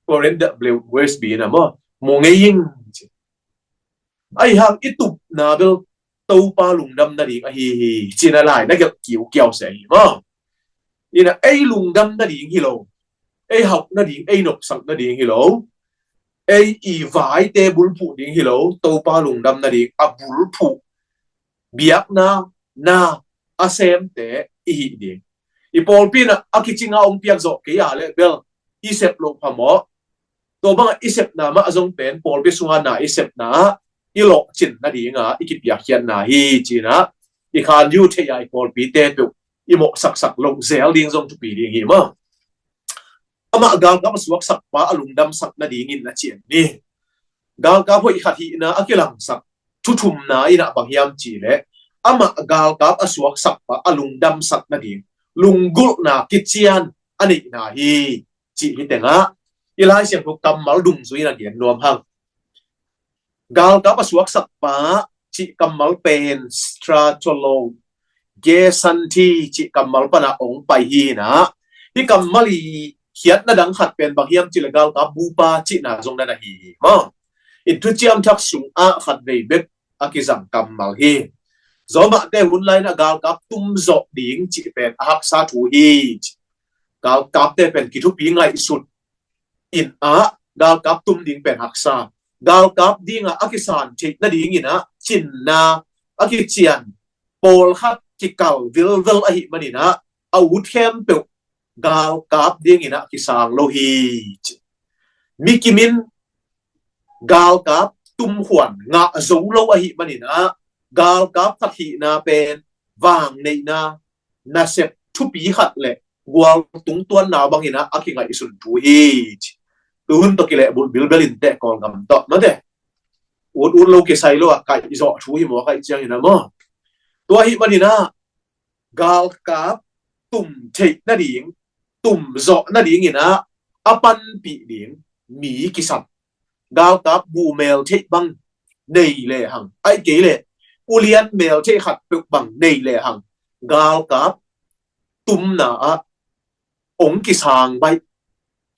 Korin W S B in ah maw, mu ngei ing, ci. Ahi hang i tupna bel Topa lungdam nading ahi hi, ci-in a lai na gelh kiukiau se hi maw. In ah ei lungdam nading hi lo, ei hauh nading, ei nopsak nading hi lo, ei i vaite bulphuh ding hi lo, Topa lungdam nading a bulphuh biakna na a semte i hih ding. I pawlpi in ah a kicing a hong piak zawh kei a leh bel i sep loh phamawh. Tua bangah i sepna mah a zong pen pawlpi sungah na i sepna ah i lawhcin nading a i kipiakkhiatna hi, ci-in ah i khan uh thei a, i pawlpite peuh i mawhsaksak loh zel ding zong thupi ding hi maw. Amah galkap a suaksak pa a lungdamsak nadingin na ci-in hi. Galkap hoih khat hihna a kilangsak thu thumna in ah bang hiam cih leh, amah galkap a suaksak pa a lungdamsak nading lunggulhna kician a neihna hi, cih hi teng ah i Lai Siangtho kammal dungzui in a gen nuam hang. Galkap a suaksak pa cih kammal pen stratolo gesanti cih kammal pan a hong pai hi in ah, hih kammal i khiatna dang khat pen bang hiam cih leh galkap bupa cihna zong na na hi hi maw. In thuciam thak sungah khatvei bek a kizang kammal hi. Zawmahte hun lai in ah galkap tumzawh ding cih pen a haksa thu hi, ci. Galkapte pen kithupi ngaihsut in ah galkap tum ding pen haksa. Galkap ding ah a kisan theih nadingin ah cinna a kician pawlkhat kikal vilvel ahih manin ah a ut khempeuh galkap dingin ah kisang lo hi, ci. Mi kim in galkap tumkhuan ngah zo lo ahih manin ah galkap khat hihna pen vangneihna nasep thupi khat leh gual tungtuanna bangin ah a kingaihsun thu hi, ci. Tuhun tawh kilehbulh bilbel inteh Kawlgam tawh, mate. Ut ut lo kisai lo a kaihzawh thu hi maw, kaih ciangin ah maw. Tua ahih manin ah galkap tum theih nading, tumzawh nadingin ah a panpih ding mi kisam. Galkap bu mel theih bang nei lehang, ahih kei leh ulian mel theih khat peuh bang nei lehang, galkap tumna ah hong kisang baih,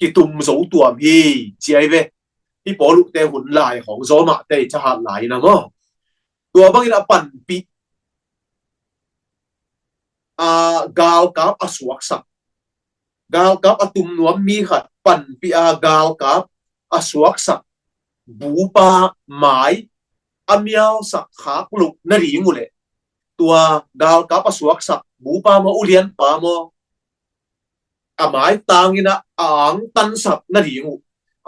kitum zo tuam hi, ci ai ve. Hih Paul uh te hun lai khawng, Zawmahte i thahat lai in ah maw. Tua bangin a panpih a galkap a suaksak, galkap a tum nuam mi khat panpih a galkap a suaksak bupa mai a mialsak khak loh nading uh leh, tua galkap a suaksak bupa maw, ulianpa maw, a maitang in ah a angtansak nading uh,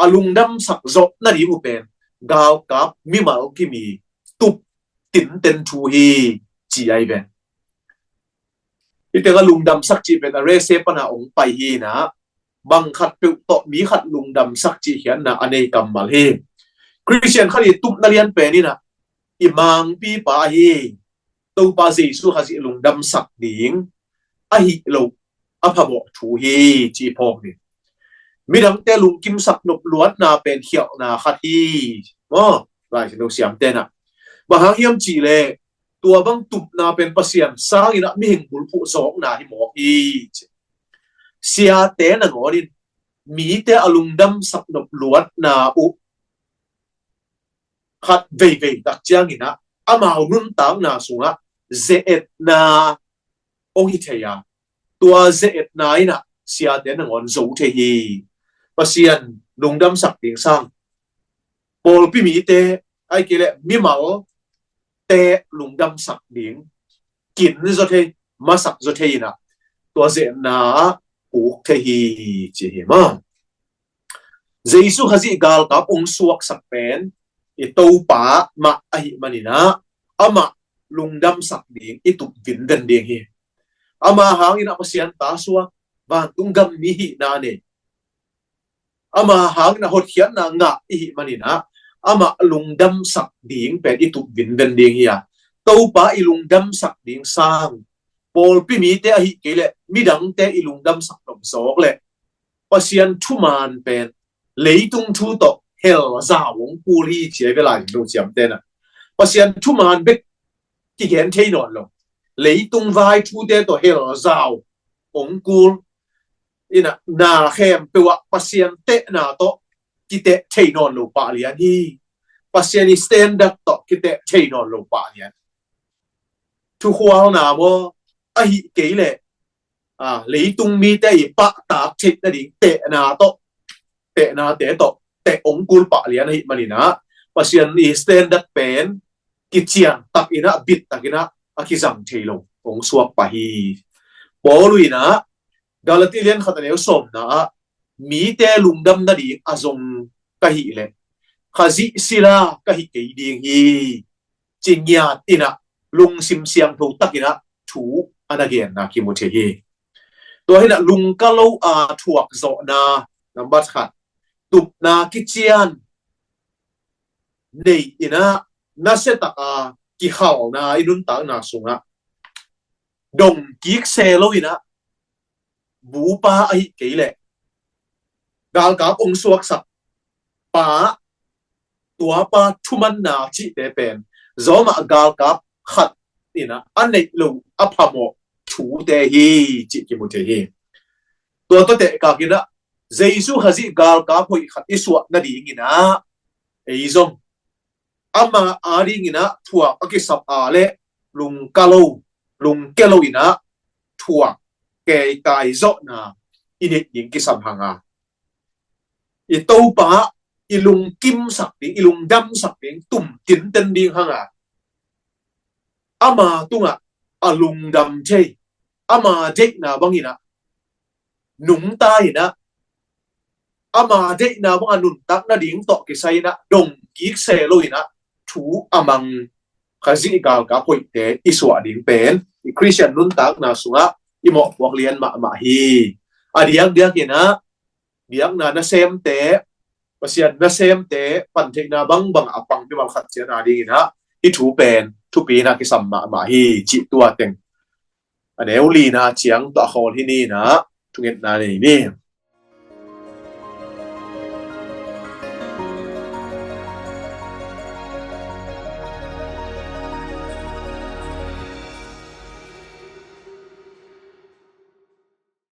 a lungdamsak zawh nading uh pen galkap mimal kim i tup tinten thu hi, ci ahi ve. Hih teng a lungdamsak cih pen a rese pana hong pai hi in ah, bang khat peuh tawh mi khat lungdamsak cih khiatna a nei kammal hi. Khristian khat i tupna lian pen in ah i mangpipa ahi Topa Jesu Khazih lungdamsak ding ahih loh a phamawh thu hi, ci phawk ni. Midangte lungkimsak nop luatna pen khialhna khat hi. Maw, Lai Siangtho siamte in ah, bang hang hiam cih leh tua bang tupna pen Pasian sangin ah mihing bulphuh zawkna hi mawk hi, ci. Siate nangawn in mite a lungdamsak nop luatna uh khat veivei tak ciangin ah amau nuntakna sungah ze-etna hong hi thei a, tua ze-etna in ah siate nangawn zo thei hi. Pasian lungdamsak ding sang, pawlpi mite, ahih kei leh mimalte lungdamsak ding kin zaw thei, masak zaw thei in ah tua ze-etna ah puk thei hi, ci hi maw. Jesu Khazih galkap hong suaksak pen i Topa mah ahih manin ah amah lungdamsak ding i tup vinven ding hi. Ama hangin ah Pasian ta suak, vantung gam mi hihna nei, ama hangin ah hotkhiatna ngah i hih manin ah amah lungdamsak ding pen i tup vinven ding hi a, Topa i lungdamsak ding sang, pawlpi mite ahih kei leh midangte i lungdamsak nop zawk leh Pasian thuman pen leitung thu tawh hel zau hong kul hi, ci ahi ve, Lai Siangtho siamte in ah. Pasian thuman bek kigen thei nawn lo, leitung vai thute tawh hel zau hong kul in ah, na khempeuh ah Pasian tehna tawh kiteh thei nawn lo pah lian hi. Pasian i standard tawh kiteh thei nawn lo pah lian. Thukhualna maw, ahih kei leh a, leitung mite i pahtak theih nading tehna tawh, tehnate tawh teh hong kul pah lian ahih manin ah Pasian i standard pen kician takin ah, bit takin ah a kizang thei lo hong suak pah hi. Paul in ah Galati lian khat a neu sawmna ah, mite lungdam nading a zong ka hih leh Khazih sila ka hi kei ding hi, ci ngiat in ah lungsim siangtho takin ah thu a na genna kimu thei hi. Tua hi in ah lungka lo a thuak zawhna, nambat khat, tupna kician nei in ah nasia tak a kikhalna i nuntakna sungah dong kik se lo in ah bupa ahih kei leh galkap hong suaksak pa, tua pa thumanna cihte pen zawmah galkap khat in ah a neih lo a phamawh thute hi, cih kimu thei hi. Tua tawh teh kak in ah Jesu Khazih galkap hoih khat i suah nading in ah ei zong ama ading in ah thuak a kisap a leh lungka lo, lungke lo in ah thuak keikai zawhna i neih ding kisam hang a, i Topa i lungkimsak ding, i lungdamsak ding tum tinten ding hang a, ama tungah a lungdam thei, ama deihna bangin ah nungta in ah, ama deihna bangah nuntak nading tawh kisai in ah dong kik se lo in ah thu a mang Khazih galkap hoihte i suah ding pen i Khristian nuntakna sungah i mawhpuak lian mahmah hi. A diakdiak in ah biakna nasemte, Pasian nasemte pantheihna bangbang a pang mimal khat ciat ading in ah hih thu pen thupi in ah kisam mahmah hi, cih tua teng a neu lina ciang tawh a khawl hi ni in ah thungetna nei ni.